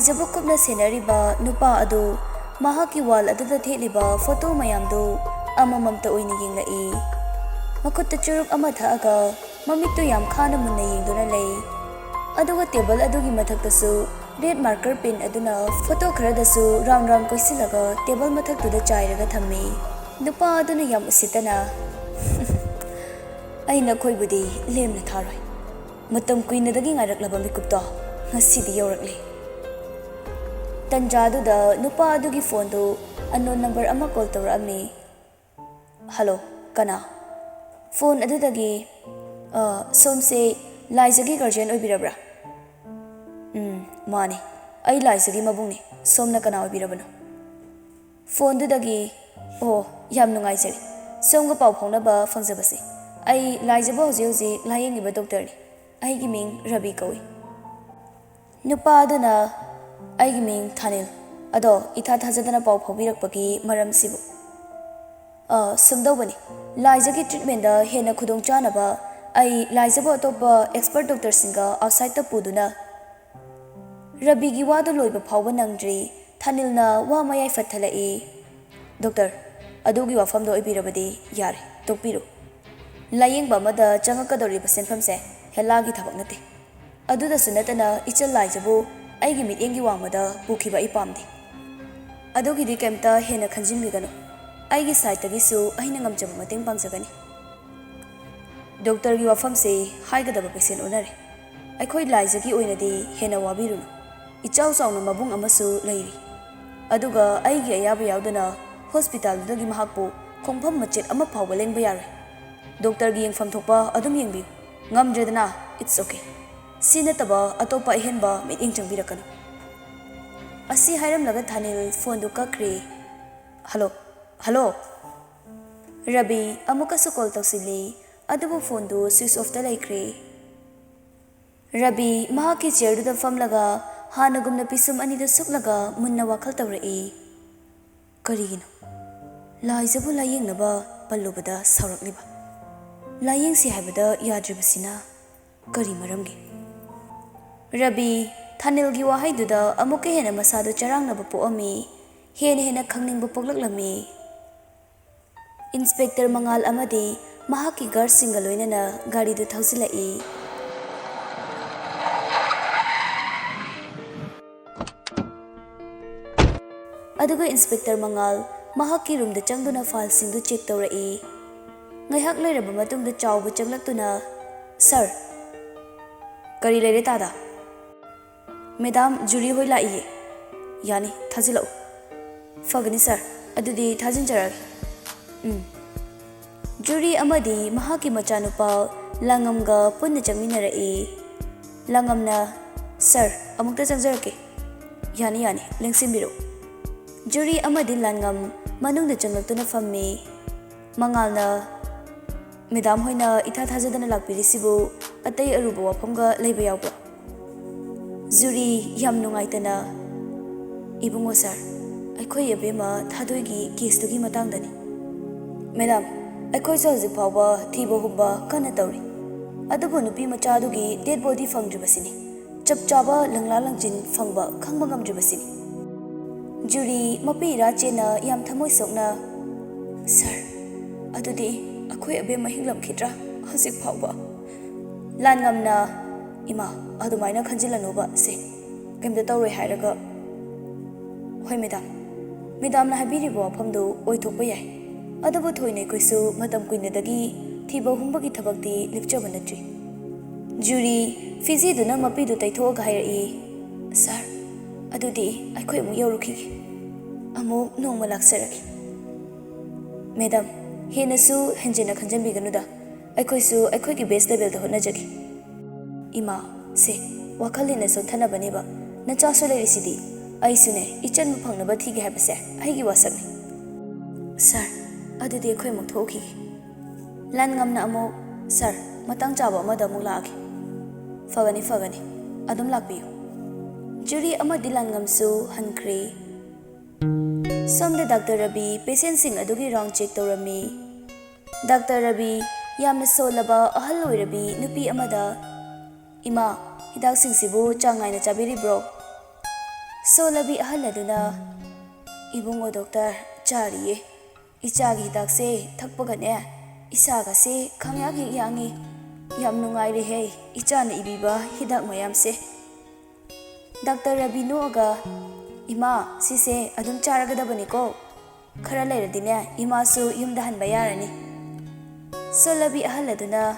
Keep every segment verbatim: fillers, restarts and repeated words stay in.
ꯂꯥꯏꯖꯕꯨ ꯀꯨꯞꯅ ꯁꯦꯟꯅꯔꯤꯕ ꯅꯨꯄꯥ ꯑꯗꯨ ꯃꯍꯥꯛꯀꯤ ꯋꯥꯜ ꯑꯗꯨꯗ ꯊꯦꯠꯂꯤꯕ ꯐꯣꯇꯣ ꯃꯌꯥꯝꯗꯨ ꯑꯃꯃꯝꯇ ꯑꯣꯏꯅ ꯌꯦꯡꯂꯛꯏ꯫ ꯃꯈꯨꯠꯇ ꯆꯨꯔꯨꯞ ꯑꯃ ꯊꯛꯑꯒ ꯃꯃꯤꯠꯇꯨ ꯌꯥꯝ ꯈꯥꯅ ꯃꯨꯟꯅ ꯌꯦꯡꯗꯨꯅ ꯂꯩ꯫ ꯑꯗꯨꯒ ꯇꯦꯕꯜ ꯑꯗꯨꯒꯤ ꯃꯊꯛꯇꯁꯨ ꯔꯦꯗ ꯃꯥꯔꯀꯔ ꯄꯦꯟ ꯑꯗꯨꯅ ꯐꯣꯇꯣ ꯈꯔꯗꯁꯨ ꯔꯥꯎꯟ ꯔꯥꯎꯟ ꯀꯣꯏꯁꯤꯜꯂꯒ ꯇꯦꯕꯜ ꯃꯊꯛꯇꯨꯗ ꯆꯥꯏꯔꯒ ꯊꯝꯃꯤ꯫ ꯅꯨꯄꯥ ꯑꯗꯨꯅ ꯌꯥꯝ ꯎꯁꯤꯠꯇꯅ, "ꯑꯩ ꯅꯈꯣꯏꯕꯨꯗꯤ ꯂꯦꯝꯅ ꯊꯥꯔꯣꯏ꯫ ꯃꯇꯝ ꯀꯨꯏꯅꯗꯒꯤ ꯉꯥꯏꯔꯛꯂꯕ ꯃꯤꯀꯨꯞꯇꯣ ꯉꯁꯤꯗꯤ ꯌꯧꯔꯛꯂꯦ꯫" ꯇꯟꯖꯥꯗꯨꯗ ꯅꯨꯄꯥ ꯑꯗꯨꯒꯤ ꯐꯣꯟꯗꯨ ꯑꯟꯅꯣꯟ ꯅꯝꯕꯔ ꯑꯃ ꯀꯣꯜ ꯇꯧꯔꯛꯑꯝꯃꯤ꯫ "ꯍꯜꯂꯣ, ꯀꯅꯥ?" ꯐꯣꯟ ꯑꯗꯨꯗꯒꯤ, "ꯑ, ꯁꯣꯝꯁꯦ ꯂꯥꯏꯖꯒꯤ ꯒꯥꯔꯖꯤꯌꯟ ꯑꯣꯏꯕꯤꯔꯕ꯭ꯔꯥ?" "ꯎꯝ, ꯃꯥꯅꯦ꯫ ꯑꯩ ꯂꯥꯏꯖꯒꯤ ꯃꯕꯨꯡꯅꯤ꯫ ꯁꯣꯝꯅ ꯀꯅꯥ ꯑꯣꯏꯕꯤꯔꯕꯅꯣ?" ꯐꯣꯟꯗꯨꯗꯒꯤ, "ꯑꯣ, ꯌꯥꯝ ꯅꯨꯡꯉꯥꯏꯖꯔꯦ ꯁꯣꯝꯒ ꯄꯥꯎ ꯐꯥꯎꯅꯕ ꯐꯪꯖꯕꯁꯦ꯫ ꯑꯩ ꯂꯥꯏꯖꯕꯨ ꯍꯧꯖꯤꯛ ꯍꯧꯖꯤꯛ ꯂꯥꯌꯦꯡꯉꯤꯕ ꯗꯣꯛꯇꯔꯅꯤ꯫ ꯑꯩꯒꯤ ꯃꯤꯡ ꯔꯕꯤ ꯀꯧꯏ꯫" ꯅꯨꯄꯥ ꯑꯗꯨꯅ, "ꯑꯩꯒꯤ ꯃꯤꯡ ꯊꯥꯅꯤꯜ꯫ ꯑꯗꯣ, ꯏꯊꯥ ꯊꯥꯖꯗꯅ ꯄꯥꯎ ꯐꯥꯎꯕꯤꯔꯛꯄꯒꯤ ꯃꯔꯝꯁꯤꯕꯨ?" "ꯑ, ꯁꯨꯝꯗꯧꯕꯅꯤ, ꯂꯥꯏꯖꯒꯤ ꯇ꯭ꯔꯤꯠꯃꯦꯟꯗ ꯍꯦꯟꯅ ꯈꯨꯗꯣꯡꯆꯥꯅꯕ ꯑꯩ ꯂꯥꯏꯖꯕꯨ ꯑꯇꯣꯞꯄ ꯑꯦꯛꯁꯄꯔꯠ ꯗꯣꯛꯇꯔꯁꯤꯡꯒ ꯑꯥꯎꯠꯁꯥꯏꯗꯇ ꯄꯨꯗꯨꯅ," ꯔꯕꯤꯒꯤ ꯋꯥꯗꯨ ꯂꯣꯏꯕ ꯐꯥꯎꯕ ꯅꯪꯗ꯭ꯔꯤ, ꯊꯥꯅꯤꯜꯅ ꯋꯥ ꯃꯌꯥꯏ ꯐꯠꯊꯂꯛꯏ꯫ "ꯗꯣꯛꯇꯔ, ꯑꯗꯨꯒꯤ ꯋꯥꯐꯝꯗꯣ ꯑꯣꯏꯕꯤꯔꯕꯗꯤ ꯌꯥꯔꯦ, ꯇꯣꯛꯄꯤꯔꯣ꯫ ꯂꯥꯌꯦꯡꯕ ꯑꯃꯗ ꯆꯪꯉꯛꯀꯗꯧꯔꯤꯕ ꯁꯦꯟꯐꯝꯁꯦ ꯍꯦꯂꯥꯒꯤ ꯊꯕꯛ ꯅꯠꯇꯦ꯫ ꯑꯗꯨꯗꯁꯨ ꯅꯠꯇꯅ ꯏꯆꯜ ꯂꯥꯏꯖꯕꯨ ꯑꯩꯒꯤ ꯃꯤꯠꯌꯦꯡꯒꯤ ꯋꯥꯡꯃꯗ ꯄꯨꯈꯤꯕ ꯑꯩ ꯄꯥꯝꯗꯦ꯫ ꯑꯗꯨꯒꯤꯗꯤ ꯀꯩꯝꯇ ꯍꯦꯟꯅ ꯈꯟꯖꯤꯟꯕꯤꯒꯅꯨ꯫ ꯑꯩꯒꯤ ꯁꯥꯏꯠꯇꯒꯤꯁꯨ ꯑꯩꯅ ꯉꯝꯖꯕ ꯃꯇꯦꯡ ꯄꯥꯡꯖꯒꯅꯤ꯫" ꯗꯣꯛꯇꯔꯒꯤ ꯋꯥꯐꯝꯁꯤ ꯍꯥꯏꯒꯗꯕ ꯄꯦꯁꯦꯟ ꯑꯣꯟꯅꯔꯦ꯫ ꯑꯩꯈꯣꯏ ꯂꯥꯏꯖꯒꯤ ꯑꯣꯏꯅꯗꯤ ꯍꯦꯟꯅ ꯋꯥꯕꯤꯔꯨꯅꯨ꯫ ꯏꯆꯥꯎ ꯆꯥꯎꯅ ꯃꯕꯨꯡ ꯑꯃꯁꯨ ꯂꯩꯔꯤ꯫ ꯑꯗꯨꯒ ꯑꯩꯒꯤ ꯑꯌꯥꯕ ꯌꯥꯎꯗꯅ ꯍꯣꯁꯄꯤꯇꯥꯜꯗꯨꯗꯒꯤ ꯃꯍꯥꯛꯄꯨ ꯈꯣꯡꯐꯝ ꯃꯆꯦꯠ ꯑꯃ ꯐꯥꯎꯕ ꯂꯦꯡꯕ ꯌꯥꯔꯣꯏ꯫ ꯗꯣꯛꯇꯔꯒꯤ ꯌꯦꯡꯐꯝ ꯊꯣꯛꯄ ꯑꯗꯨꯝ ꯌꯦꯡꯕꯤꯌꯨ꯫ ꯉꯝꯗ꯭ꯔꯦꯗꯅ, it's okay꯫ ꯁꯤ ꯅꯠꯇꯕ ꯑꯇꯣꯞꯄ ꯑꯍꯦꯟꯕ ꯃꯤꯠꯌꯦꯡ ꯆꯪꯕꯤꯔꯛꯀꯅꯨ꯫ ꯑꯁꯤ ꯍꯥꯏꯔꯝꯂꯒ ꯊꯥꯅꯤꯜ ꯐꯣꯟꯗꯨ ꯀꯛꯈ꯭ꯔꯦ꯫ "Hello, hello!" ꯔꯕꯤ ꯑꯃꯨꯛꯀꯁꯨ ꯀꯣꯜ ꯇꯧꯁꯤꯜꯂꯤ, ꯑꯗꯨꯕꯨ ꯐꯣꯟꯗꯨ ꯁ꯭ꯋꯤꯆ ꯑꯣꯐꯇ ꯂꯩꯈ꯭ꯔꯦ꯫ ꯔꯕꯤ ꯃꯍꯥꯛꯀꯤ ꯆꯤꯌꯔꯗꯨꯗ ꯐꯝꯂꯒ ꯍꯥꯟꯅꯒꯨꯝꯅ ꯄꯤꯁꯨꯝ ꯑꯅꯤꯗꯨ ꯁꯨꯛꯂꯒ ꯃꯨꯟꯅ ꯋꯥꯈꯜ ꯇꯧꯔꯛꯏ꯫ ꯀꯔꯤꯒꯤꯅꯣ? ꯂꯥꯏꯖꯕꯨ ꯂꯥꯌꯦꯡꯅꯕ ꯄꯜꯂꯨꯕꯗ ꯁꯥꯎꯔꯛꯂꯤꯕ? ꯂꯥꯌꯦꯡꯁꯤ ꯍꯥꯏꯕꯗ ꯌꯥꯗ꯭ꯔꯤꯕꯁꯤꯅ ꯀꯔꯤ ꯃꯔꯝꯒꯤ? ꯔꯕꯤ, ꯊꯥꯅꯤꯜꯒꯤ ꯋꯥꯍꯩꯗꯨꯗ ꯑꯃꯨꯛꯀ ꯍꯦꯟꯅ ꯃꯁꯥꯗꯨ ꯆꯔꯥꯡꯅꯕ ꯄꯣꯛꯑꯝꯃꯤ꯫ ꯍꯦꯟꯅ ꯍꯦꯟꯅ ꯈꯪꯅꯤꯡꯕ ꯄꯣꯛꯂꯛꯂꯝꯃꯤ꯫ ꯏꯟꯁꯄꯦꯛꯇꯔ ꯃꯉꯥꯜ ꯑꯃꯗꯤ ꯃꯍꯥꯛꯀꯤ ꯒꯥꯔꯗꯁꯤꯡꯒ ꯂꯣꯏꯅꯅ ꯒꯥꯔꯤꯗꯨ ꯊꯧꯖꯤꯜꯂꯛꯏ꯫ ꯑꯗꯨꯒ ꯏꯟꯁꯄꯦꯛꯇꯔ ꯃꯉꯥꯜ ꯃꯍꯥꯛꯀꯤ ꯔꯨꯝꯗ ꯆꯪꯗꯨꯅ ꯐꯥꯏꯜꯁꯤꯡꯗꯨ ꯆꯦꯛ ꯇꯧꯔꯛꯏ꯫ ꯉꯥꯏꯍꯥꯛ ꯂꯩꯔꯕ ꯃꯇꯨꯡꯗ ꯆꯥꯎꯕ ꯆꯪꯂꯛꯇꯨꯅ, "ꯁꯥꯔ, ꯀꯔꯤ ꯂꯩꯔꯦ ꯇꯥꯗ?" "ꯃꯦꯗꯥꯝ, ꯖꯨꯔꯤ ꯍꯣꯏ ꯂꯥꯛꯏꯌꯦ꯫" "ꯌꯥꯅꯤ, ꯊꯥꯖꯤꯜꯂꯛꯎ꯫" "ꯐꯒꯅꯤ ꯁꯥꯔ, ꯑꯗꯨꯗꯤ ꯊꯥꯖꯤꯟꯖꯔꯛꯑꯒꯦ꯫" "ꯎꯝ꯫" ꯖꯨꯔꯤ ꯑꯃꯗꯤ ꯃꯍꯥꯛꯀꯤ ꯃꯆꯥꯅꯨꯄꯥ ꯂꯥꯡꯉꯝꯒ ꯄꯨꯟꯅ ꯆꯪꯃꯤꯟꯅꯔꯛꯏ꯫ ꯂꯥꯡꯉꯝꯅ, "ꯁꯥꯔ, ꯑꯃꯨꯛꯇ ꯆꯪꯖꯔꯛꯀꯦ꯫" "ꯌꯥꯅꯤ, ꯌꯥꯅꯤ, ꯂꯦꯡꯁꯤꯟꯕꯤꯔꯛꯎ꯫" ꯖꯨꯔꯤ ꯑꯃꯗꯤ ꯂꯥꯡꯉꯝ ꯃꯅꯨꯡꯗ ꯆꯪꯂꯛꯇꯨꯅ ꯐꯝꯃꯤ꯫ ꯃꯉꯥꯜꯅ, "ꯃꯦꯗꯥꯝ ꯍꯣꯏꯅ ꯏꯊꯥ ꯊꯥꯖꯗꯅ ꯂꯥꯛꯄꯤꯔꯤꯁꯤꯕꯨ ꯑꯇꯩ ꯑꯔꯨꯕ ꯋꯥꯐꯝꯒ ꯂꯩꯕ ꯌꯥꯎꯕ꯭ꯔꯥ?" ꯖꯨꯔꯤ ꯌꯥꯝ ꯅꯨꯡꯉꯥꯏꯇꯅ, "ꯏꯕꯨꯡꯉꯣ ꯁꯥꯔ, ꯑꯩꯈꯣꯏ ꯑꯕꯦꯝꯃ ꯊꯥꯗꯣꯏꯒꯤ ꯀꯦꯁꯇꯨꯒꯤ ꯃꯇꯥꯡꯗꯅꯤ꯫" "ꯃꯦꯗꯥꯝ, ꯑꯩꯈꯣꯏꯁꯨ ꯍꯧꯖꯤꯛ ꯐꯥꯎꯕ ꯊꯤꯕ ꯍꯨꯝꯕ ꯀꯟꯅ ꯇꯧꯔꯤ꯫ ꯑꯗꯨꯕꯨ ꯅꯨꯄꯤ ꯃꯆꯥꯗꯨꯒꯤ ꯗꯦꯗ ꯕꯣꯗꯤ ꯐꯪꯗ꯭ꯔꯤꯕꯁꯤꯅꯤ꯫ ꯆꯞ ꯆꯥꯕ ꯂꯪꯂꯥ ꯂꯪꯆꯤꯟ ꯐꯪꯕ ꯈꯪꯕ ꯉꯝꯗ꯭ꯔꯤꯕꯁꯤꯅꯤ꯫" ꯖꯨꯔꯤ ꯃꯄꯤ ꯏꯔꯥ ꯆꯦꯟꯅ ꯌꯥꯝ ꯊꯃꯣꯏ ꯁꯣꯛꯅ, "ꯁꯥꯔ, ꯑꯗꯨꯗꯤ ꯑꯩꯈꯣꯏ ꯑꯕꯦꯝꯃ ꯍꯤꯡꯂꯝꯈꯤꯗ꯭ꯔꯥ ꯍꯧꯖꯤꯛ ꯐꯥꯎꯕ?" ꯂꯥꯟꯉꯝꯅ, "ꯏꯃꯥ, ꯑꯗꯨꯃꯥꯏꯅ ꯈꯟꯖꯤꯜꯂꯅꯨꯕ ꯁꯦ꯫ ꯀꯩꯝꯇ ꯇꯧꯔꯣꯏ ꯍꯥꯏꯔꯒ꯫" "ꯍꯣꯏ ꯃꯦꯗꯥꯝ, ꯃꯦꯗꯥꯝꯅ ꯍꯥꯏꯕꯤꯔꯤꯕ ꯋꯥꯐꯝꯗꯨ ꯑꯣꯏꯊꯣꯛꯄ ꯌꯥꯏ꯫ ꯑꯗꯨꯕꯨ ꯊꯣꯏꯅ ꯑꯩꯈꯣꯏꯁꯨ ꯃꯇꯝ ꯀꯨꯏꯅꯗꯒꯤ ꯊꯤꯕ ꯍꯨꯝꯕꯒꯤ ꯊꯕꯛꯇꯤ ꯂꯦꯞꯆꯕ ꯅꯠꯇ꯭ꯔꯤ꯫" ꯖꯨꯔꯤ ꯐꯤꯖꯤꯗꯨꯅ ꯃꯄꯤꯗꯨ ꯇꯩꯊꯣꯛꯑꯒ ꯍꯥꯏꯔꯛꯏ, "ꯁꯥꯔ, ꯑꯗꯨꯗꯤ ꯑꯩꯈꯣꯏ ꯑꯃꯨꯛ ꯌꯧꯔꯨꯈꯤꯒꯦ꯫ ꯑꯃꯨꯛ ꯅꯣꯡꯃ ꯂꯥꯛꯆꯔꯒꯦ꯫" "ꯃꯦꯗꯥꯝ, ꯍꯦꯟꯅꯁꯨ ꯍꯦꯟꯖꯤꯟꯅ ꯈꯟꯖꯟꯕꯤꯒꯅꯨꯗ꯫ ꯑꯩꯈꯣꯏꯁꯨ ꯑꯩꯈꯣꯏꯒꯤ ꯕꯦꯁ ꯂꯦꯚꯦꯜꯗ ꯍꯣꯠꯅꯖꯒꯦ꯫" "ꯏꯃꯥ, ꯁꯦ, ꯋꯥꯈꯜ ꯍꯦꯟꯅ ꯁꯣꯟꯊꯅꯕꯅꯦꯕ꯫ ꯅꯆꯥꯁꯨ ꯂꯩꯔꯤꯁꯤꯗꯤ꯫ ꯑꯩꯁꯨꯅꯦ, ꯏꯆꯟꯕꯨ ꯐꯪꯅꯕ ꯊꯤꯒꯦ ꯍꯥꯏꯕꯁꯦ ꯑꯩꯒꯤ ꯋꯥꯁꯛꯅꯤ꯫" "ꯁꯥꯔ, ꯑꯗꯨꯗꯤ ꯑꯩꯈꯣꯏ ꯑꯃꯨꯛ ꯊꯣꯛꯎꯈꯤꯒꯦ꯫" ꯂꯥꯟꯉꯝꯅ ꯑꯃꯨꯛ, "ꯁꯥꯔ, ꯃꯇꯥꯡ ꯆꯥꯕ ꯑꯃꯗ ꯑꯃꯨꯛ ꯂꯥꯛꯑꯒꯦ꯫" "ꯐꯒꯅꯤ, ꯐꯒꯅꯤ꯫ ꯑꯗꯨꯝ ꯂꯥꯛꯄꯤꯌꯨ꯫" ꯖꯨꯔꯤ ꯑꯃꯗꯤ ꯂꯥꯟꯉꯝꯁꯨ ꯍꯟꯈ꯭ꯔꯦ꯫ ꯁꯣꯝꯗ ꯗꯥꯛꯇꯔ ꯔꯕꯤ ꯄꯦꯁꯦꯟꯁꯤꯡ ꯑꯗꯨꯒꯤ ꯔꯥꯎꯟ ꯆꯦꯛ ꯇꯧꯔꯝꯃꯤ꯫ ꯗꯥꯛꯇꯔ ꯔꯕꯤ ꯌꯥꯝꯅ ꯁꯣꯜꯂꯕ ꯑꯍꯜ ꯑꯣꯏꯔꯕꯤ ꯅꯨꯄꯤ ꯑꯃꯗ, "ꯏꯃꯥ, ꯍꯤꯗꯥꯛꯁꯤꯡꯁꯤꯕꯨ ꯆꯥꯡ ꯅꯥꯏꯅ ꯆꯥꯕꯤꯔꯤꯕ꯭ꯔꯣ? ꯁꯣꯂꯕꯤ ꯑꯍꯜ ꯑꯗꯨꯅ, "ꯏꯕꯨꯡꯉꯣ ꯗꯣꯛꯇꯔ, ꯆꯥꯔꯤꯌꯦ꯫ ꯏꯆꯥꯒꯤ ꯍꯤꯗꯥꯛꯁꯦ ꯊꯛꯄꯒꯅꯦ, ꯏꯁꯥꯒꯁꯦ ꯈꯪꯌꯥꯛ ꯍꯦꯛ ꯌꯥꯡꯉꯤ꯫ ꯌꯥꯝ ꯅꯨꯡꯉꯥꯏꯔꯦꯍꯦ, ꯏꯆꯥꯅ ꯏꯕꯤꯕ ꯍꯤꯗꯥꯛ ꯃꯌꯥꯝꯁꯦ꯫" ꯗꯥꯛꯇꯔ ꯔꯕꯤ ꯅꯣꯛꯑꯒ, "ꯏꯃꯥ, ꯁꯤꯁꯦ ꯑꯗꯨꯝ ꯆꯥꯔꯒꯗꯕꯅꯤꯀꯣ꯫ ꯈꯔ ꯂꯩꯔꯗꯤꯅꯦ, ꯏꯃꯥꯁꯨ ꯌꯨꯝꯗ ꯍꯟꯕ ꯌꯥꯔꯅꯤ꯫" ꯁꯣꯂꯕꯤ ꯑꯍꯜ ꯑꯗꯨꯅ,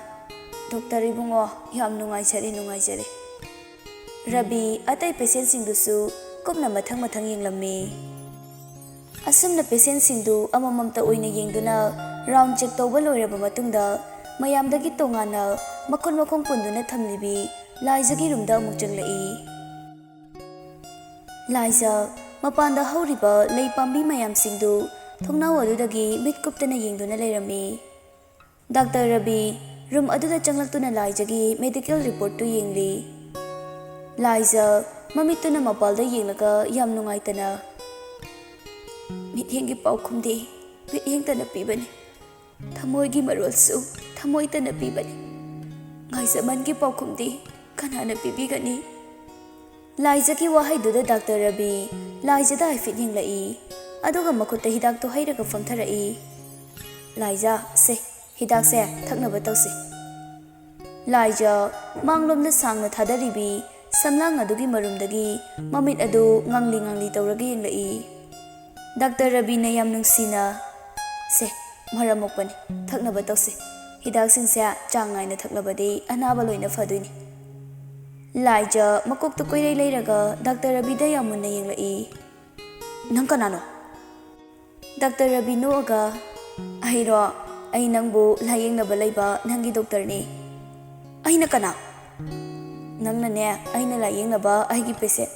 "ꯗꯣꯛꯇꯔ ꯏꯕꯨꯡꯉꯣ, ꯌꯥꯝ ꯅꯨꯡꯉꯥꯏꯖꯔꯦ, ꯅꯨꯡꯉꯥꯏꯖꯔꯦ꯫" ꯔꯕꯤ ꯑꯇꯩ ꯄꯦꯁꯦꯟꯁꯤꯡꯗꯨꯁꯨ ꯀꯨꯞꯅ ꯃꯊꯪ ꯃꯊꯪ ꯌꯦꯡꯂꯝꯃꯤ꯫ ꯑꯁꯨꯝꯅ ꯄꯦꯁꯦꯟꯁꯤꯡꯗꯨ ꯑꯃꯃꯝꯇ ꯑꯣꯏꯅ ꯌꯦꯡꯗꯨꯅ ꯔꯥꯎꯟ ꯆꯦꯛ ꯇꯧꯕ ꯂꯣꯏꯔꯕ ꯃꯇꯨꯡꯗ, ꯃꯌꯥꯝꯗꯒꯤ ꯇꯣꯉꯥꯟꯅ ꯃꯈꯨꯠ ꯃꯈꯣꯡ ꯄꯨꯟꯗꯨꯅ ꯊꯝꯂꯤꯕꯤ ꯂꯥꯏꯖꯒꯤ ꯔꯨꯝꯗ ꯑꯃꯨꯛ ꯆꯪꯂꯛꯏ꯫ ꯂꯥꯏꯖ, ꯃꯄꯥꯟꯗ ꯍꯧꯔꯤꯕ ꯂꯩ ꯄꯥꯝꯕꯤ ꯃꯌꯥꯝꯁꯤꯡꯗꯨ ꯊꯣꯡꯅꯥꯎ ꯑꯗꯨꯗꯒꯤ ꯃꯤꯠ ꯀꯨꯞꯇꯅ ꯌꯦꯡꯗꯨꯅ ꯂꯩꯔꯝꯃꯤ꯫ ꯗꯥꯛꯇꯔ ꯔꯕꯤ ꯔꯨꯝ ꯑꯗꯨꯗ ꯆꯪꯂꯛꯇꯨꯅ ꯂꯥꯏꯖꯒꯤ ꯃꯦꯗꯤꯀꯦꯜ ꯔꯤꯄꯣꯔꯠꯇꯨ ꯌꯦꯡꯂꯤ꯫ ꯂꯥꯏꯖ, ꯃꯃꯤꯠꯇꯨꯅ ꯃꯄꯥꯜꯗ ꯌꯦꯡꯂꯒ ꯌꯥꯝ ꯅꯨꯡꯉꯥꯏꯇꯅ, "ꯃꯤꯠꯌꯦꯡꯒꯤ ꯄꯥꯎꯈꯨꯝꯗꯤ ꯃꯤꯠꯌꯦꯡꯇꯅ ꯄꯤꯕꯅꯤ꯫ ꯊꯃꯣꯏꯒꯤ ꯃꯔꯣꯜꯁꯨ ꯊꯃꯣꯏꯇꯅ ꯄꯤꯕꯅꯤ꯫ ꯉꯥꯏꯖꯃꯟꯒꯤ ꯄꯥꯎꯈꯨꯝꯗꯤ ꯀꯅꯥꯅ ꯄꯤꯕꯤꯒꯅꯤ?" ꯂꯥꯏꯖꯒꯤ ꯋꯥꯍꯩꯗꯨꯗ ꯗꯥꯛꯇꯔ ꯔꯕꯤ ꯂꯥꯏꯖꯗ ꯍꯥꯏꯐꯦꯠ ꯌꯦꯡꯂꯛꯏ꯫ ꯑꯗꯨꯒ ꯃꯈꯨꯠꯇ ꯍꯤꯗꯥꯛꯇꯨ ꯍꯩꯔꯒ ꯐꯝꯊꯔꯛꯏ꯫ "ꯂꯥꯏꯖ, ꯁꯦ, ꯍꯤꯗꯥꯛꯁꯦ ꯊꯛꯅꯕ ꯇꯧꯁꯤ꯫" ꯂꯥꯏꯖ ꯃꯥꯡꯂꯣꯝꯗ ꯁꯥꯡꯅ ꯊꯥꯗꯔꯤꯕꯤ ꯁꯝꯂꯥꯡ ꯑꯗꯨꯒꯤ ꯃꯔꯨꯝꯗꯒꯤ ꯃꯃꯤꯠ ꯑꯗꯨ ꯉꯥꯡꯂꯤ ꯉꯥꯡꯂꯤ ꯇꯧꯔꯒ ꯌꯦꯡꯂꯛꯏ꯫ ꯗꯥꯛꯇꯔ ꯔꯕꯤꯅ ꯌꯥꯝ ꯅꯨꯡꯁꯤꯅ, "ꯁꯦ, ꯃꯔꯝ ꯃꯣꯛꯄꯅꯤ, ꯊꯛꯅꯕ ꯇꯧꯁꯤ꯫ ꯍꯤꯗꯥꯛꯁꯤꯡꯁꯦ ꯆꯥꯡ ꯅꯥꯏꯅ ꯊꯛꯂꯕꯗꯤ ꯑꯅꯥꯕ ꯂꯣꯏꯅ ꯐꯗꯣꯏꯅꯤ꯫" ꯂꯥꯏꯖ ꯃꯀꯣꯛꯇꯨ ꯀꯣꯏꯔꯩ ꯂꯩꯔꯒ ꯗꯥꯛꯇꯔ ꯔꯕꯤꯗ ꯌꯥꯝ ꯃꯨꯟꯅ ꯌꯦꯡꯂꯛꯏ꯫ "ꯅꯪ ꯀꯅꯥꯅꯣ?" ꯗꯥꯛꯇꯔ ꯔꯕꯤ ꯅꯣꯛꯑꯒ, "ꯑꯩꯔꯣ? ꯑꯩ ꯅꯪꯕꯨ ꯂꯥꯌꯦꯡꯅꯕ ꯂꯩꯕ ꯅꯪꯒꯤ ꯗꯣꯛꯇꯔꯅꯤ꯫" "ꯑꯩꯅ ꯀꯅꯥ?" "ꯅꯪꯅꯅꯦ, ꯑꯩꯅ ꯂꯥꯌꯦꯡꯅꯕ ꯑꯩꯒꯤ ꯄꯦꯁꯦꯟ꯫"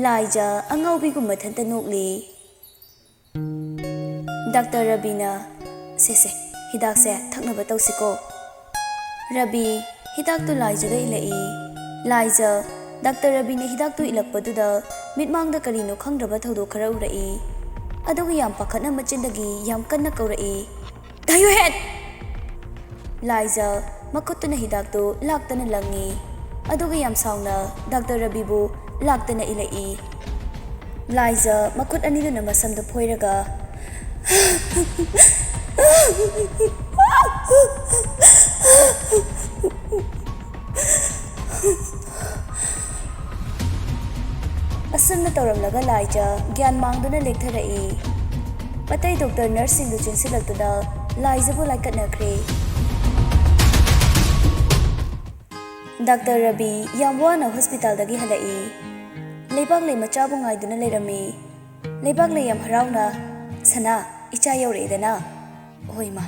ꯂꯥꯏꯖ ꯑꯉꯥꯎꯕꯤꯒꯨꯝ ꯃꯊꯟꯇ ꯅꯣꯛꯂꯤ꯫ ꯗꯥꯛꯇꯔ ꯔꯕꯤꯅ, "ꯁꯦ, ꯁꯦ, ꯍꯤꯗꯥꯛꯁꯦ ꯊꯛꯅꯕ ꯇꯧꯁꯤꯀꯣ꯫" ꯔꯕꯤ ꯍꯤꯗꯥꯛꯇꯨ ꯂꯥꯏꯖꯗ ꯏꯜꯂꯛꯏ꯫ ꯂꯥꯏꯖ ꯗꯥꯛꯇꯔ ꯔꯕꯤꯅ ꯍꯤꯗꯥꯛꯇꯨ ꯏꯜꯂꯛꯄꯗꯨꯗ ꯃꯤꯠꯃꯥꯡꯗ ꯀꯔꯤꯅꯣ ꯈꯪꯗ꯭ꯔꯕ ꯊꯧꯗꯣꯛ ꯈꯔ ꯎꯔꯛꯏ꯫ ꯑꯗꯨꯒ ꯌꯥꯝ ꯄꯥꯈꯠꯅ ꯃꯆꯤꯟꯗꯒꯤ ꯌꯥꯝ ꯀꯟꯅ ꯀꯧꯔꯛꯏ, "ꯇꯥꯌꯨꯍꯦꯟ!" ꯂꯥꯏꯖ ꯃꯈꯨꯠꯇꯨꯅ ꯍꯤꯗꯥꯛꯇꯨ ꯂꯥꯛꯇꯅ ꯂꯪꯉꯤ꯫ ꯑꯗꯨꯒ ꯌꯥꯝ ꯁꯥꯎꯅ ꯗꯥꯛꯇꯔ ꯔꯕꯤꯕꯨ ꯂꯥꯛꯇꯅ ꯏꯜꯂꯛꯏ꯫ ꯂꯥꯏꯖ ꯃꯈꯨꯠ ꯑꯅꯤꯗꯨꯅ ꯃꯁꯝꯗꯨ ꯐꯣꯏꯔꯒ ꯑꯁꯨꯝꯅ ꯇꯧꯔꯝꯂꯒ ꯂꯥꯏꯖ ꯒ꯭ꯌꯥꯟ ꯃꯥꯡꯗꯨꯅ ꯂꯦꯛꯊꯔꯛꯏ꯫ ꯑꯇꯩ ꯗꯣꯛꯇꯔ ꯅꯔꯁꯁꯤꯡꯗꯨ ꯆꯦꯟꯁꯤꯜꯂꯛꯇꯨꯅ ꯂꯥꯏꯖꯕꯨ ꯂꯥꯏꯀꯠꯅꯈ꯭ꯔꯦ꯫ ꯗꯥꯛꯇꯔ ꯔꯕꯤ ꯌꯥꯝ ꯋꯥꯅ ꯍꯣꯁꯄꯤꯇꯥꯜꯗꯒꯤ ꯍꯜꯂꯛꯏ꯫ ꯂꯩꯕꯥꯛꯂꯩ ꯃꯆꯥꯕꯨ ꯉꯥꯏꯗꯨꯅ ꯂꯩꯔꯝꯃꯤ꯫ ꯂꯩꯕꯥꯛꯂꯩ ꯌꯥꯝ ꯍꯔꯥꯎꯅ, "ꯁꯅꯥ, ꯏꯆꯥ ꯌꯧꯔꯛꯑꯦꯗꯅ?" "ꯍꯣꯏ ꯃꯥ,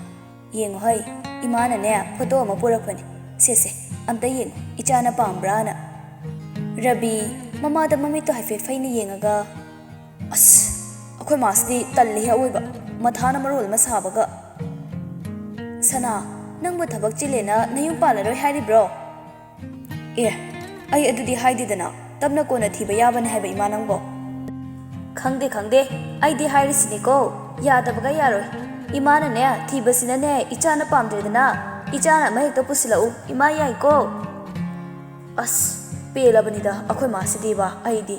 ꯌꯦꯡꯉꯨ ꯍꯩ, ꯏꯃꯥꯅꯅꯦ ꯐꯣꯇꯣ ꯑꯃ ꯄꯨꯔꯛꯄꯅꯤ꯫ ꯁꯦ ꯁꯦ, ꯑꯝꯇ ꯌꯦꯡꯉꯨ, ꯏꯆꯥꯅ ꯄꯥꯝꯕ꯭ꯔꯥꯅ?" ꯔꯕꯤ ꯃꯃꯥꯗ ꯃꯃꯤꯠꯇꯣ ꯍꯥꯏꯐꯦꯠ ꯐꯩꯅ ꯌꯦꯡꯉꯒ, "ꯑꯁ, ꯑꯩꯈꯣꯏ ꯃꯥꯁꯤꯗꯤ ꯇꯜꯂꯤꯍꯦ ꯑꯋꯣꯏꯕ, ꯃꯊꯥꯅ ꯃꯔꯣꯜ ꯑꯃ ꯁꯥꯕꯒ꯫ ꯁꯅꯥ, ꯅꯪꯕꯨ ꯊꯕꯛ ꯆꯤꯜꯂꯦꯅ ꯅꯌꯨꯝ ꯄꯥꯜꯂꯔꯣꯏ ꯍꯥꯏꯔꯤꯕ꯭ꯔꯣ?" "ꯑꯦ, ꯑꯩ ꯑꯗꯨꯗꯤ ꯍꯥꯏꯗꯦꯗꯅ, ꯇꯞꯅ ꯀꯣꯟꯅ ꯊꯤꯕ ꯌꯥꯕꯅꯦ ꯍꯥꯏꯕ ꯏꯃꯥ ꯅꯪꯕꯣ?" "ꯈꯪꯗꯦ, ꯈꯪꯗꯦ, ꯑꯩꯗꯤ ꯍꯥꯏꯔꯤꯁꯤꯅꯤꯀꯣ, ꯌꯥꯗꯕꯒ ꯌꯥꯔꯣꯏ꯫ ꯏꯃꯥꯅꯅꯦ ꯊꯤꯕꯁꯤꯅꯅꯦ ꯏꯆꯥꯅ ꯄꯥꯝꯗ꯭ꯔꯦꯗꯅ, ꯏꯆꯥꯅ ꯑꯃ ꯍꯦꯛꯇ ꯄꯨꯁꯤꯜꯂꯛꯎ, ꯏꯃꯥ ꯌꯥꯏꯀꯣ?" ꯑꯁ, ꯄꯦꯜꯂꯕꯅꯤꯗ ꯑꯩꯈꯣꯏ ꯃꯥꯁꯤꯗꯤꯕ ꯑꯩꯗꯤ꯫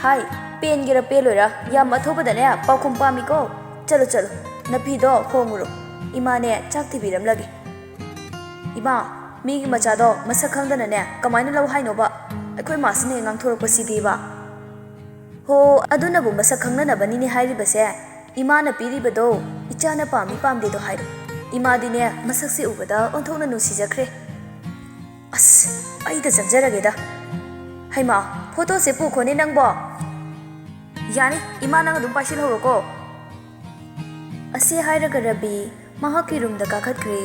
ꯍꯥꯏ, ꯄꯦꯟꯒꯦꯔꯥ ꯄꯦꯜꯂꯣꯏꯔꯥ, ꯌꯥꯝ ꯑꯊꯨꯕꯗꯅꯦ ꯄꯥꯎꯈꯨꯝ ꯄꯥꯝꯃꯤꯀꯣ꯫ ꯆꯠꯂꯣ, ꯆꯠꯂꯣ, ꯅꯐꯤꯗꯣ ꯍꯣꯡꯉꯨꯔꯣ, ꯏꯃꯥꯅꯦ ꯆꯥꯛ ꯊꯤꯕꯤꯔꯝꯂꯒꯦ꯫ ꯏꯃꯥ, ꯃꯤꯒꯤ ꯃꯆꯥꯗꯣ ꯃꯁꯛ ꯈꯪꯗꯅꯅꯦ ꯀꯃꯥꯏꯅ ꯂꯧ ꯍꯥꯏꯅꯣꯕ? ꯑꯩꯈꯣꯏ ꯃꯥꯁꯤꯅ ꯍꯦꯛ ꯉꯥꯡꯊꯣꯔꯛꯄꯁꯤꯗꯤꯕ꯫ ꯍꯣ, ꯑꯗꯨꯅꯕꯨ ꯃꯁꯛ ꯈꯪꯅꯅꯕꯅꯤꯅꯦ ꯍꯥꯏꯔꯤꯕꯁꯦ꯫ ꯏꯃꯥꯅ ꯄꯤꯔꯤꯕꯗꯣ ꯏꯆꯥꯅ ꯄꯥꯝꯃꯤ ꯄꯥꯝꯗꯦꯗꯣ ꯍꯥꯏꯔꯣ꯫ ꯏꯃꯥꯗꯤꯅꯦ ꯃꯁꯛꯁꯦ ꯎꯕꯗ ꯑꯣꯟꯊꯣꯛꯅ ꯅꯨꯡꯁꯤꯖꯈ꯭ꯔꯦ꯫ ꯑꯁ, ꯑꯩꯗ ꯆꯪꯖꯔꯒꯦꯗ꯫ ꯍꯩꯃꯥ, ꯐꯣꯇꯣꯁꯦ ꯄꯨꯈꯣꯅꯦ ꯅꯪꯕꯣ꯫ ꯌꯥꯅꯤ, ꯏꯃꯥ ꯅꯪ ꯑꯗꯨꯝ ꯄꯥꯏꯁꯤꯜꯍꯧꯔꯣꯀꯣ꯫ ꯑꯁꯤ ꯍꯥꯏꯔꯒ ꯔꯕꯤ ꯃꯍꯥꯛꯀꯤ ꯔꯨꯝꯗ ꯀꯥꯈꯠꯈ꯭ꯔꯦ꯫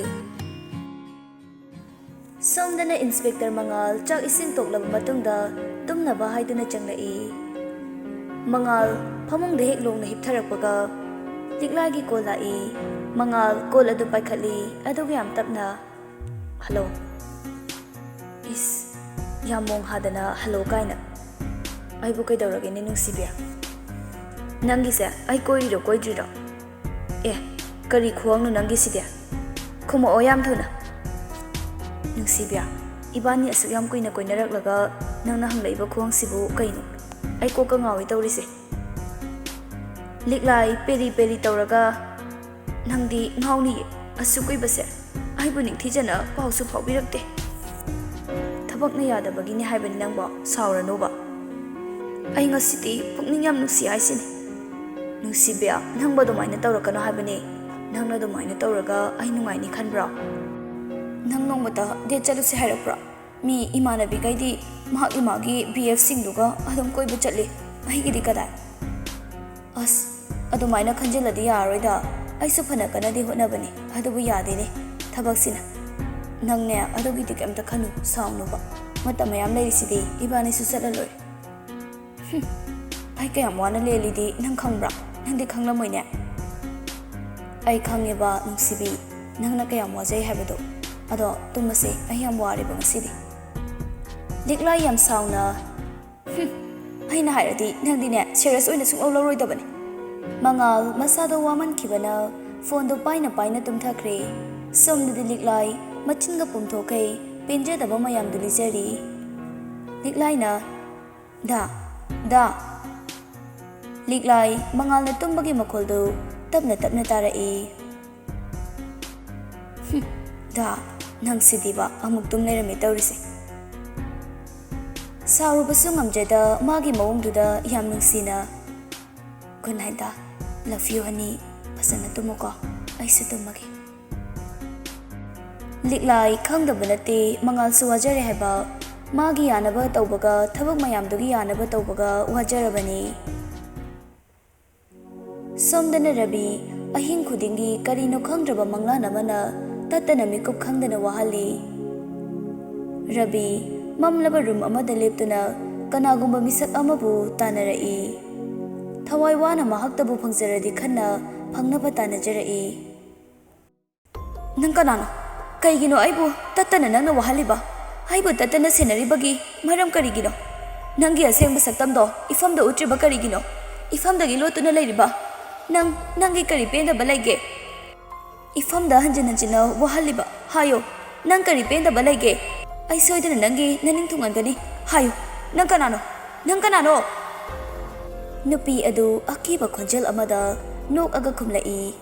ꯁꯣꯝꯗꯅ ꯏꯟꯁꯄꯦꯛꯇꯔ ꯃꯉꯥꯜ ꯆꯥꯛ ꯏꯁꯤꯡ ꯇꯣꯛꯂꯕ ꯃꯇꯨꯡꯗ ꯇꯨꯝꯅꯕ ꯍꯥꯏꯗꯨꯅ ꯆꯪꯂꯛꯏ꯫ ꯃꯉꯥꯜ ꯐꯃꯨꯡꯗ ꯍꯦꯛ ꯂꯣꯡꯅ ꯍꯤꯞꯊꯔꯛꯄꯒ ꯂꯤꯛꯂꯥꯒꯤ ꯀꯣꯜ ꯂꯥꯛꯏ꯫ ꯃꯉꯥꯜ ꯀꯣꯜ ꯑꯗꯨ ꯄꯥꯏꯈꯠꯂꯤ, ꯑꯗꯨꯒ ꯌꯥꯝ ꯇꯞꯅ, "ꯍꯜꯂꯣ꯫" ꯏꯁ, ꯌꯥꯝ ꯃꯣꯡ ꯍꯥꯗꯅ "ꯍꯜꯂꯣ" ꯀꯥꯏꯅ꯫ ꯑꯩꯕꯨ ꯀꯩꯗꯧꯔꯒꯦꯅꯦ ꯅꯨꯡꯁꯤꯕꯤ? ꯅꯪꯒꯤꯁꯦ ꯑꯩ ꯀꯣꯏꯔꯤꯔꯣ ꯀꯣꯏꯗ꯭ꯔꯤꯔꯣ? ꯑꯦ, ꯀꯔꯤ ꯈꯨꯍꯪꯅꯣ ꯅꯪꯒꯤꯁꯤꯗꯤ? ꯈꯨꯝꯃꯛꯑꯣ ꯌꯥꯝ ꯊꯨꯅ꯫ ꯅꯨꯡꯁꯤꯕꯤ, ꯏꯕꯥꯅꯤ ꯑꯁꯨꯛ ꯌꯥꯝ ꯀꯨꯏꯅ ꯀꯣꯏꯅꯔꯛꯂꯒ ꯅꯪꯅ ꯍꯪꯂꯛꯏꯕ ꯈꯨꯍꯪꯁꯤꯕꯨ ꯀꯩꯅꯣ? ꯑꯩ ꯀꯣꯛꯀ ꯉꯥꯎꯏ ꯇꯧꯔꯤꯁꯦ꯫ ꯂꯤꯛꯂꯥꯏ ꯄꯦꯔꯤ ꯄꯦꯔꯤ ꯇꯧꯔꯒ, "ꯅꯪꯗꯤ ꯉꯥꯎꯅꯤꯌꯦ, ꯑꯁꯨꯛ ꯀꯨꯏꯕꯁꯦ ꯑꯩꯕꯨ ꯅꯤꯡꯊꯤꯖꯅ ꯄꯥꯎꯁꯨ ꯐꯥꯎꯕꯤꯔꯛꯇꯦ꯫ ꯊꯕꯛꯅ ꯌꯥꯗꯕꯒꯤꯅꯦ ꯍꯥꯏꯕꯅꯤ ꯅꯪꯕꯣ, ꯁꯥꯎꯔꯅꯨꯕ꯫ ꯑꯩ ꯉꯁꯤꯗꯤ ꯄꯨꯛꯅꯤꯡ ꯌꯥꯝ ꯅꯨꯡꯁꯤ ꯍꯥꯏꯁꯤꯅꯤ꯫ ꯅꯨꯡꯁꯤꯕꯤ, ꯅꯪꯕꯨ ꯑꯗꯨꯃꯥꯏꯅ ꯇꯧꯔꯛꯀꯅꯣ ꯍꯥꯏꯕꯅꯦ꯫ ꯅꯪꯅ ꯑꯗꯨꯃꯥꯏꯅ ꯇꯧꯔꯒ ꯑꯩ ꯅꯨꯡꯉꯥꯏꯅꯤ ꯈꯟꯕ꯭ꯔꯣ? ꯅꯪ ꯅꯣꯡꯃꯇ date ꯆꯠꯂꯨꯁꯦ ꯍꯥꯏꯔꯛꯄ꯭ꯔꯣ? ꯃꯤ ꯏꯃꯥꯟꯅꯕꯤꯈꯩꯗꯤ ꯃꯍꯥꯛ ꯏꯃꯥꯒꯤ B F ꯁꯤꯡꯗꯨꯒ ꯑꯗꯨꯝ ꯀꯣꯏꯕ ꯆꯠꯂꯤ, ꯑꯩꯒꯤꯗꯤ ꯀꯗꯥꯏ?" ꯑꯁ, ꯑꯗꯨꯃꯥꯏꯅ ꯈꯟꯖꯤꯜꯂꯗꯤ ꯌꯥꯔꯔꯣꯏꯗ꯫ ꯑꯩꯁꯨ ꯐꯅ ꯀꯟꯅꯗꯤ ꯍꯣꯠꯅꯕꯅꯤ, ꯑꯗꯨꯕꯨ ꯌꯥꯗꯦꯅꯦ ꯊꯕꯛꯁꯤꯅ꯫ ꯅꯪꯅꯦ, ꯑꯗꯨꯒꯤꯗꯤ ꯀꯩꯝꯇ ꯈꯜꯂꯨ, ꯁꯥꯎꯅꯨꯕ꯫ ꯃꯇꯝ ꯃꯌꯥꯝ ꯂꯩꯔꯤꯁꯤꯗꯤ, ꯏꯕꯥꯅꯤꯁꯨ ꯆꯠꯂ ꯂꯣꯏꯔꯦ꯫ ꯍꯨꯝ, ꯑꯩ ꯀꯌꯥꯝ ꯋꯥꯅ ꯂꯦꯜꯂꯤꯗꯤ ꯅꯪ ꯈꯪꯕ꯭ꯔꯥ? ꯅꯪꯗꯤ ꯈꯪꯂꯝꯃꯣꯏꯅꯦ꯫ ꯑꯩ ꯈꯪꯉꯦꯕ ꯅꯨꯡꯁꯤꯕꯤ, ꯅꯪꯅ ꯀꯌꯥꯝ ꯋꯥꯖꯩ ꯍꯥꯏꯕꯗꯣ꯫ ꯑꯗꯣ ꯇꯨꯝꯃꯁꯦ, ꯑꯩ ꯌꯥꯝ ꯋꯥꯔꯦꯕ ꯉꯁꯤꯗꯤ꯫ ꯂꯤꯛꯂꯥꯏ ꯌꯥꯝ ꯁꯥꯎꯅ, "ꯍꯨꯝ, ꯑꯩꯅ ꯍꯥꯏꯔꯗꯤ ꯅꯪꯗꯤꯅꯦ serious ꯑꯣꯏꯅ ꯁꯨꯡꯂꯧ ꯂꯧꯔꯣꯏꯗꯕꯅꯤ꯫" ꯃꯉꯥꯜ ꯃꯁꯥꯗꯣ ꯋꯥꯃꯟꯈꯤꯕꯅ phoneꯗꯣ ꯄꯥꯏꯅ ꯄꯥꯏꯅ ꯇꯨꯝꯊꯈ꯭ꯔꯦ꯫ ꯁꯣꯝꯗꯗꯤ ꯂꯤꯛꯂꯥꯏ ꯃꯆꯤꯟꯒ ꯄꯣꯝꯊꯣꯛꯈꯩ ꯄꯦꯟꯖꯗꯕ ꯃꯌꯥꯝꯗꯨ ꯂꯤꯖꯔꯤ꯫ ꯂꯤꯛꯂꯥꯏꯅ, "ꯗꯥ, ꯗꯥ꯫" ꯂꯤꯛꯂꯥꯏ ꯃꯉꯥꯜꯅ ꯇꯨꯝꯕꯒꯤ ꯃꯈꯣꯜꯗꯨ ꯇꯞꯅ ꯇꯞꯅ ꯇꯥꯔꯛꯏ꯫ "ꯍꯨꯝ, ꯗꯥ, ꯅꯪꯁꯤꯗꯤꯕ ꯑꯃꯨꯛ ꯇꯨꯝ ꯂꯩꯔꯝꯃꯦ ꯇꯧꯔꯤꯁꯦ꯫" ꯁꯥꯎꯔꯨꯕꯁꯨ ꯉꯝꯖꯗ ꯃꯥꯒꯤ ꯃꯑꯣꯡꯗꯨꯗ ꯌꯥꯝ ꯅꯨꯡꯁꯤꯅ, "Good night the, love you honey, ꯐꯖꯅ ꯇꯨꯝꯃꯨꯀꯣ, ꯑꯩꯁꯨ ꯇꯨꯝꯃꯒꯦ꯫" ꯂꯤꯛꯂꯥꯏ ꯈꯪꯗꯕ ꯅꯠꯇꯦ ꯃꯉꯥꯜꯁꯨ ꯋꯥꯖꯔꯦ ꯍꯥꯏꯕ꯫ ꯃꯥꯒꯤ ꯌꯥꯅꯕ ꯇꯧꯕꯒ ꯊꯕꯛ ꯃꯌꯥꯝꯗꯨꯒꯤ ꯌꯥꯅꯕ ꯇꯧꯕꯒ ꯋꯥꯖꯔꯕꯅꯤ꯫ ꯁꯣꯝꯗꯅ ꯔꯕꯤ ꯑꯍꯤꯡ ꯈꯨꯗꯤꯡꯒꯤ ꯀꯔꯤꯅꯣ ꯈꯪꯗ꯭ꯔꯕ ꯃꯪꯂꯥꯟ ꯑꯃꯅ ꯇꯠꯇꯅ ꯃꯤꯀꯨꯞ ꯈꯪꯗꯅ ꯋꯥꯍꯜꯂꯤ꯫ ꯔꯕꯤ ꯃꯝꯂꯕ room ꯑꯃꯗ ꯂꯦꯞꯇꯨꯅ ꯀꯅꯥꯒꯨꯝꯕ ꯃꯤꯁꯛ ꯑꯃꯕꯨ ꯇꯥꯟꯅꯔꯛꯏ꯫ ꯊꯋꯥꯏ ꯋꯥꯅ ꯃꯍꯥꯛꯇꯕꯨ ꯐꯪꯖꯔꯗꯤ ꯈꯟꯅ ꯐꯪꯅꯕ ꯇꯥꯟꯅꯖꯔꯛꯏ꯫ "ꯅꯪ ꯀꯅꯥꯅꯣ? ꯀꯩꯒꯤꯅꯣ ꯑꯩꯕꯨ ꯇꯠꯇꯅ ꯅꯪꯅ ꯋꯥꯍꯜꯂꯤꯕ? ꯑꯩꯕꯨ ꯇꯠꯇꯅ ꯁꯦꯟꯅꯔꯤꯕꯒꯤ ꯃꯔꯝ ꯀꯔꯤꯒꯤꯅꯣ? ꯅꯪꯒꯤ ꯑꯁꯦꯡꯕ ꯁꯛꯇꯝꯗꯣ ꯏꯐꯝꯗ ꯎꯠꯇ꯭ꯔꯤꯕ ꯀꯔꯤꯒꯤꯅꯣ? ꯏꯐꯝꯗꯒꯤ ꯂꯣꯠꯇꯨꯅ ꯂꯩꯔꯤꯕ ꯅꯪ, ꯅꯪꯒꯤ ꯀꯔꯤ ꯄꯦꯟꯗꯕ ꯂꯩꯒꯦ? ꯏꯐꯝꯗ ꯍꯟꯖꯤꯟ ꯍꯟꯖꯤꯟꯅ ꯋꯥꯍꯜꯂꯤꯕ, ꯍꯥꯏꯌꯣ, ꯅꯪ ꯀꯔꯤ ꯄꯦꯟꯗꯕ ꯂꯩꯒꯦ? ꯑꯩ ꯁꯣꯏꯗꯅ ꯅꯪꯒꯤ ꯅꯅꯤꯡ ꯊꯨꯡꯍꯟꯒꯅꯤ꯫ ꯍꯥꯏꯌꯣ, ꯅꯪ ꯀꯅꯥꯅꯣ? ꯅꯪ ꯀꯅꯥꯅꯣ? ꯅꯨꯄꯤ ꯑꯗꯨ ꯑꯀꯤꯕ ꯈꯣꯟꯖꯦꯜ ꯑꯃꯗ ꯅꯣꯛꯑꯒ ꯈꯨꯝꯂꯛꯏ꯫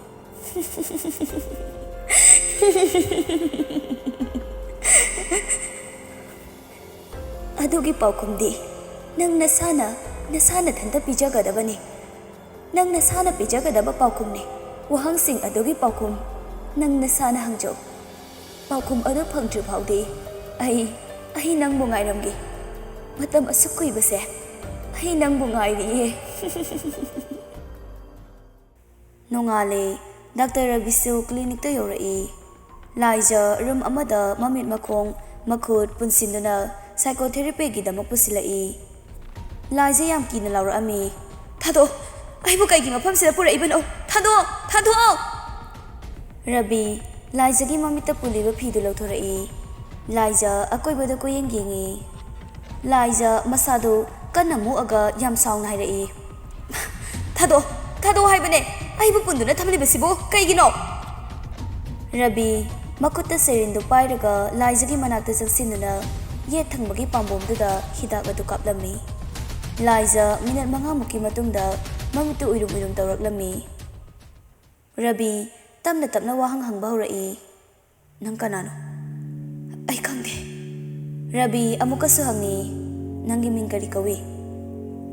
ꯑꯗꯨꯒꯤ ꯄꯥꯎꯈꯨꯝꯗꯤ ꯅꯪ ꯅꯁꯥꯅ, ꯅꯁꯥ ꯅꯊꯟꯇ ꯄꯤꯖꯒꯗꯕꯅꯤ꯫ ꯅꯪ ꯅꯁꯥꯅ ꯄꯤꯖꯒꯗꯕ ꯄꯥꯎꯈꯨꯝꯅꯤ꯫ ꯋꯥꯍꯪꯁꯤꯡ ꯑꯗꯨꯒꯤ ꯄꯥꯎꯈꯨꯝ ꯅꯪ ꯅꯁꯥꯅ ꯍꯪꯖꯧ꯫ ꯄꯥꯎꯈꯨꯝ ꯑꯗꯨ ꯐꯪꯗ꯭ꯔꯤ ꯐꯥꯎꯗꯤ ꯑꯩ, ꯑꯩ ꯅꯪꯕꯨ ꯉꯥꯏꯔꯝꯒꯦ꯫ ꯃꯇꯝ ꯑꯁꯨꯛ ꯀꯨꯏꯕꯁꯦ ꯑꯩ ꯅꯪꯕꯨ ꯉꯥꯏꯔꯤꯌꯦ꯫ ꯅꯣꯡꯉꯥꯜꯂꯦ꯫ ꯗꯥꯛꯇꯔ ꯔꯕꯤꯁꯨ ꯀ꯭ꯂꯤꯅꯤꯛꯇ ꯌꯧꯔꯛꯏ꯫ ꯂꯥꯏꯖ ꯔꯨꯝ ꯑꯃꯗ ꯃꯃꯤꯠ ꯃꯈꯣꯡ ꯃꯈꯨꯠ ꯄꯨꯟꯁꯤꯟꯗꯨꯅ ꯁꯥꯏꯀꯣꯊꯦꯔꯥꯄꯤꯒꯤꯗꯃꯛ ꯄꯨꯁꯤꯜꯂꯛꯏ꯫ ꯂꯥꯏꯖ ꯌꯥꯝ ꯀꯤꯅ ꯂꯥꯎꯔꯛꯑꯝꯃꯤ, "ꯊꯥꯗꯣꯛꯑꯣ! ꯑꯩꯕꯨ ꯀꯩꯒꯤ ꯃꯐꯝꯁꯤꯗ ꯄꯨꯔꯛꯏꯕꯅꯣ? ꯊꯥꯗꯣꯛꯑꯣ! ꯊꯥꯗꯣꯛꯑꯣ!" ꯔꯕꯤ ꯂꯥꯏꯖꯒꯤ ꯃꯃꯤꯠꯇ ꯄꯨꯜꯂꯤꯕ ꯐꯤꯗꯨ ꯂꯧꯊꯣꯔꯛꯏ꯫ ꯂꯥꯏꯖ ꯑꯀꯣꯏꯕꯗ ꯀꯣꯏꯌꯦꯡ ꯌꯦꯡꯉꯤ꯫ ꯂꯥꯏꯖ ꯃꯁꯥꯗꯨ ꯀꯟꯅ ꯃꯨꯛꯑꯒ ꯌꯥꯝ ꯁꯥꯎꯅ ꯍꯥꯏꯔꯛꯏ, "ꯊꯥꯗꯣꯛꯑꯣ! ꯊꯥꯗꯣꯛꯑꯣ ꯍꯥꯏꯕꯅꯦ! ꯑꯩꯕꯨ ꯄꯨꯟꯗꯨꯅ ꯊꯝꯂꯤꯕꯁꯤꯕꯨ ꯀꯩꯒꯤꯅꯣ?" ꯔꯕꯤ ꯃꯈꯨꯠꯇ ꯁꯦꯔꯤꯟꯗꯨ ꯄꯥꯏꯔꯒ ꯂꯥꯏꯖꯒꯤ ꯃꯅꯥꯛꯇ ꯆꯪꯁꯤꯟꯗꯨꯅ ꯌꯦꯠ ꯊꯪꯕꯒꯤ ꯄꯥꯝꯕꯣꯝꯗꯨꯗ ꯍꯤꯗꯥꯛ ꯑꯗꯨ ꯀꯥꯞꯂꯝꯃꯤ꯫ ꯂꯥꯏꯖ ꯃꯤꯅꯠ ꯃꯉꯥꯃꯨꯛꯀꯤ ꯃꯇꯨꯡꯗ ꯃꯃꯤꯠꯇꯨ ꯎꯏꯔꯨꯝ ꯎꯏꯔꯨꯝ ꯇꯧꯔꯛꯂꯝꯃꯤ꯫ ꯔꯕꯤ ꯇꯞꯅ ꯇꯞꯅ ꯋꯥꯍꯪ ꯍꯪꯕ ꯍꯧꯔꯛꯏ, "ꯅꯪ ꯀꯅꯥꯅꯣ?" "ꯑꯩ ꯈꯪꯗꯦ꯫" ꯔꯕꯤ ꯑꯃꯨꯛꯀꯁꯨ ꯍꯪꯉꯤ, "ꯅꯪꯒꯤ ꯃꯤꯡ ꯀꯔꯤ ꯀꯧꯏ?"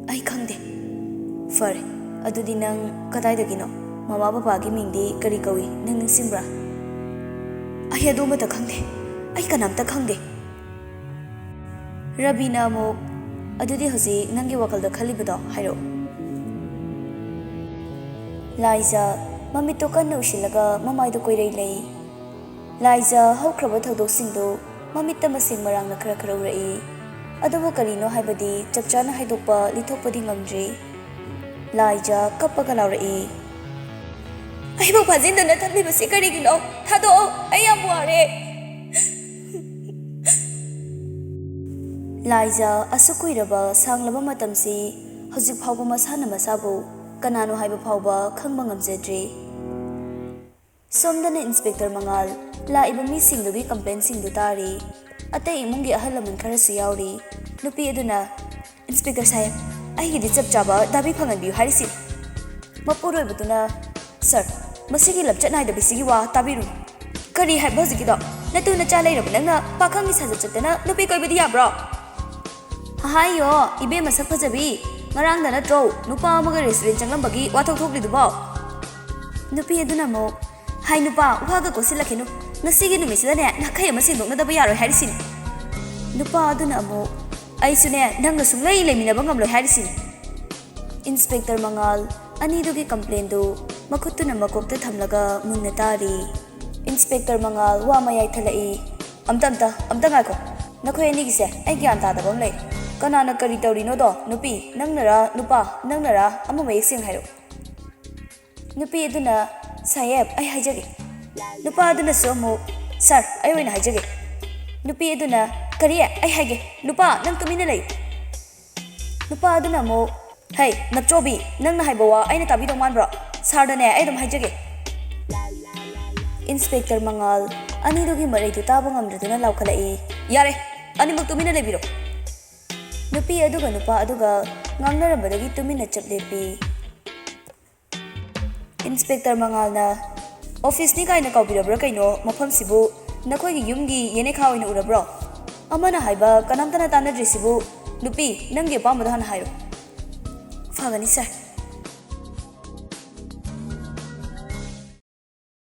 "ꯑꯩ ꯈꯪꯗꯦ꯫" "ꯐꯔꯦ, ꯑꯗꯨꯗꯤ ꯅꯪ ꯀꯗꯥꯏꯗꯒꯤꯅꯣ? ꯃꯃꯥ ꯕꯕꯥꯒꯤ ꯃꯤꯡꯗꯤ ꯀꯔꯤ ꯀꯧꯏ, ꯅꯪ ꯅꯤꯡꯁꯤꯡꯕ꯭ꯔꯥ?" "ꯑꯩ ꯑꯗꯨ ꯑꯃꯠꯇ ꯈꯪꯗꯦ꯫ ꯑꯩ ꯀꯅꯥꯝꯇ ꯈꯪꯗꯦ꯫" ꯔꯕꯤꯅ ꯑꯃꯨꯛ, "ꯑꯗꯨꯗꯤ ꯍꯧꯖꯤꯛ ꯅꯪꯒꯤ ꯋꯥꯈꯜꯗ ꯈꯜꯂꯤꯕꯗꯣ ꯍꯥꯏꯔꯛꯎ꯫" ꯂꯥꯏꯖ ꯃꯃꯤꯠꯇꯣ ꯀꯟꯅ ꯎꯏꯁꯤꯜꯂꯒ ꯃꯃꯥꯏꯗꯣ ꯀꯣꯏꯔꯩ ꯂꯩ꯫ ꯂꯥꯏꯖ ꯍꯧꯈ꯭ꯔꯕ ꯊꯧꯗꯣꯛꯁꯤꯡꯗꯨ ꯃꯃꯤꯠꯇ ꯃꯁꯦꯡ ꯃꯔꯥꯡꯅ ꯈꯔ ꯈꯔ ꯎꯔꯛꯏ꯫ ꯑꯗꯨꯕꯨ ꯀꯔꯤꯅꯣ ꯍꯥꯏꯕꯗꯤ ꯆꯞ ꯆꯥꯅ ꯍꯥꯏꯗꯣꯛꯄ ꯂꯤꯊꯣꯛꯄꯗꯤ ꯉꯝꯗ꯭ꯔꯤ꯫ ꯂꯥꯏꯖ ꯀꯞꯄꯒ ꯂꯥꯎꯔꯛꯏ, "ꯑꯩꯕꯨ ꯐꯥꯖꯤꯟꯗꯨꯅ ꯊꯝꯂꯤꯕꯁꯤ ꯀꯔꯤꯒꯤꯅꯣ? ꯊꯥꯗꯣꯛꯑꯣ, ꯑꯩ ꯌꯥꯝ ꯋꯥꯔꯦ꯫" ꯂꯥꯏꯖ ꯑꯁꯨꯛ ꯀꯨꯏꯔꯕ ꯁꯥꯡꯂꯕ ꯃꯇꯝꯁꯤ ꯍꯧꯖꯤꯛ ꯐꯥꯎꯕ ꯃꯁꯥꯅ ꯃꯁꯥꯕꯨ ꯀꯅꯥꯅꯣ ꯍꯥꯏꯕ ꯐꯥꯎꯕ ꯈꯪꯕ ꯉꯝꯖꯗ꯭ꯔꯤ꯫ ꯁꯣꯝꯗꯅ ꯏꯟꯁꯄꯦꯛꯇꯔ ꯃꯉꯥꯜ ꯂꯥꯛꯏꯕ ꯃꯤꯁꯤꯡꯗꯨꯒꯤ ꯀꯝꯄ꯭ꯂꯦꯟꯁꯤꯡꯗꯨ ꯇꯥꯔꯤ꯫ ꯑꯇꯩ ꯏꯃꯨꯡꯒꯤ ꯑꯍꯜ ꯂꯃꯟ ꯈꯔꯁꯨ ꯌꯥꯎꯔꯤ꯫ ꯅꯨꯄꯤ ꯑꯗꯨꯅ, "ꯏꯟꯁꯄꯦꯛꯇꯔ ꯁꯥꯍꯦꯕ, ꯑꯩꯒꯤꯗꯤ ꯆꯞ ꯆꯥꯕ ꯗꯥꯕꯤ ꯐꯪꯍꯟꯕꯤꯌꯨ ꯍꯥꯏꯔꯤꯁꯤ꯫" ꯃꯄꯨꯔꯣꯏꯕꯗꯨꯅ, "ꯁꯥꯔ, ꯃꯁꯤꯒꯤ ꯂꯝꯆꯠ ꯅꯥꯏꯗꯕꯤꯁꯤꯒꯤ ꯋꯥ ꯇꯥꯕꯤꯔꯨꯅꯨ꯫" "ꯀꯔꯤ ꯍꯥꯏꯕ ꯍꯧꯖꯤꯛꯀꯤꯗꯣ? ꯅꯇꯨ ꯅꯆꯥ ꯂꯩꯔꯕ ꯅꯪꯅ ꯄꯥꯈꯪꯒꯤ ꯁꯥꯖꯠ ꯆꯠꯇꯅ ꯅꯨꯄꯤ ꯀꯣꯏꯕꯗꯤ ꯌꯥꯕ꯭ꯔꯣ?" "ꯍꯥꯏꯌꯣ, ꯏꯕꯦꯝꯃ ꯁꯛ ꯐꯖꯕꯤ, ꯉꯔꯥꯡꯗ ꯅꯠꯇ꯭ꯔꯣ ꯅꯨꯄꯥ ꯑꯃꯒ ꯔꯦꯁꯇꯨꯔꯦꯟ ꯆꯪꯂꯝꯕꯒꯤ ꯋꯥꯊꯣꯛ ꯊꯣꯛꯂꯤꯗꯨꯕꯣ?" ꯅꯨꯄꯤ ꯑꯗꯨꯅ ꯑꯃꯨꯛ, "ꯍꯥꯏ ꯅꯨꯄꯥ, ꯋꯥꯒ ꯀꯣꯠꯁꯤꯜꯂꯛꯈꯤꯅꯨ꯫ ꯉꯁꯤꯒꯤ ꯅꯨꯃꯤꯠꯁꯤꯗꯅꯦ ꯅꯥꯈꯩ ꯑꯃ ꯁꯦꯡꯗꯣꯛꯅꯗꯕ ꯌꯥꯔꯣꯏ ꯍꯥꯏꯔꯤꯁꯤꯅꯤ꯫" ꯅꯨꯄꯥ ꯑꯗꯨꯅ ꯑꯃꯨꯛ, "ꯑꯩꯁꯨꯅꯦ ꯅꯪꯒ ꯁꯨꯡꯂꯩ ꯂꯩꯃꯤꯟꯅꯕ ꯉꯝꯂꯣꯏ ꯍꯥꯏꯔꯤꯁꯤꯅꯤ꯫" ꯏꯟꯁꯄꯦꯛꯇꯔ ꯃꯉꯥꯜ ꯑꯅꯤꯗꯨꯒꯤ ꯀꯝꯄ꯭ꯂꯦꯟꯗꯨ ꯃꯈꯨꯠꯇꯨꯅ ꯃꯀꯣꯛꯇ ꯊꯝꯂꯒ ꯃꯨꯟꯅ ꯇꯥꯔꯤ꯫ ꯏꯟꯁꯄꯦꯛꯇꯔ ꯃꯉꯥꯜ ꯋꯥ ꯃꯌꯥꯏ ꯊꯠꯂꯛꯏ, "ꯑꯝꯇ, ꯑꯝꯇ, ꯑꯝꯇ ꯉꯥꯏꯈꯣ꯫ ꯅꯈꯣꯏ ꯑꯅꯤꯒꯤꯁꯦ ꯑꯩ ꯒ꯭ꯌꯥꯟ ꯇꯥꯗꯕ ꯑꯃ ꯂꯩ꯫ ꯀꯅꯥꯅ ꯀꯔꯤ ꯇꯧꯔꯤꯅꯣꯗꯣ, ꯅꯨꯄꯤ ꯅꯪꯅꯔꯥ, ꯅꯨꯄꯥ ꯅꯪꯅꯔꯥ, ꯑꯃ ꯃꯌꯦꯛ ꯁꯦꯡꯅ ꯍꯥꯏꯔꯛꯎ꯫" ꯅꯨꯄꯤ ꯑꯗꯨꯅ, "ꯁꯥꯍꯦꯕ, ꯑꯩ ꯍꯥꯏꯖꯒꯦ꯫" ꯅꯨꯄꯥ ꯑꯗꯨꯅꯁꯨ ꯑꯃꯨꯛ, "ꯁꯥꯔ, ꯑꯩ ꯑꯣꯏꯅ ꯍꯥꯏꯖꯒꯦ꯫" ꯅꯨꯄꯤ ꯑꯗꯨꯅ, "ꯀꯔꯤ? ꯑꯩ ꯍꯥꯏꯒꯦ꯫ ꯅꯨꯄꯥ, ꯅꯪ ꯇꯨꯃꯤꯟꯅ ꯂꯩꯌꯨ꯫" ꯅꯨꯄꯥ ꯑꯗꯨꯅ ꯑꯃꯨꯛ, "ꯍꯩ, ꯅꯞꯆꯣꯕꯤ, ꯅꯪꯅ ꯍꯥꯏꯕ ꯋꯥ ꯑꯩꯅ ꯇꯥꯕꯤꯗꯧ ꯃꯥꯟꯕ꯭ꯔꯣ? ꯁꯥꯔꯗꯅꯦ ꯑꯩ ꯑꯗꯨꯝ ꯍꯥꯏꯖꯒꯦ꯫" ꯏꯟꯁꯄꯦꯛꯇꯔ ꯃꯉꯥꯜ ꯑꯅꯤꯗꯨꯒꯤ ꯃꯔꯩꯗꯨ ꯇꯥꯕ ꯉꯝꯗ꯭ꯔꯗꯨꯅ ꯂꯥꯎꯈꯠꯂꯛꯏ, "ꯌꯥꯔꯦ, ꯑꯅꯤꯃꯛ ꯇꯨꯃꯤꯟꯅ ꯂꯩꯕꯤꯔꯣ꯫" ꯅꯨꯄꯤ ꯑꯗꯨꯒ ꯅꯨꯄꯥ ꯑꯗꯨꯒ ꯉꯥꯡꯅꯔꯝꯕꯗꯒꯤ ꯇꯨꯃꯤꯟꯅ ꯆꯞ ꯂꯦꯞꯄꯤ꯫ ꯏꯟꯁꯄꯦꯛꯇꯔ ꯃꯉꯥꯜꯅ, "ꯑꯣꯐꯤꯁꯅꯤ ꯀꯥꯏꯅ ꯀꯥꯎꯕꯤꯔꯕ꯭ꯔꯥ ꯀꯩꯅꯣ? ꯃꯐꯝꯁꯤꯕꯨ ꯅꯈꯣꯏꯒꯤ ꯌꯨꯝꯒꯤ ꯌꯦꯅꯦꯈꯥ ꯑꯣꯏꯅ ꯎꯔꯕ꯭ꯔꯣ? ꯑꯃꯅ ꯍꯥꯏꯕ ꯀꯅꯥꯝꯇꯅ ꯇꯥꯟꯅꯗ꯭ꯔꯤꯁꯤꯕꯨ? ꯅꯨꯄꯤ, ꯅꯪꯒꯤ ꯑꯄꯥꯝꯕꯗꯣ ꯍꯥꯟꯅ ꯍꯥꯏꯔꯣ꯫" "ꯐꯒꯅꯤ ꯁꯥꯔ,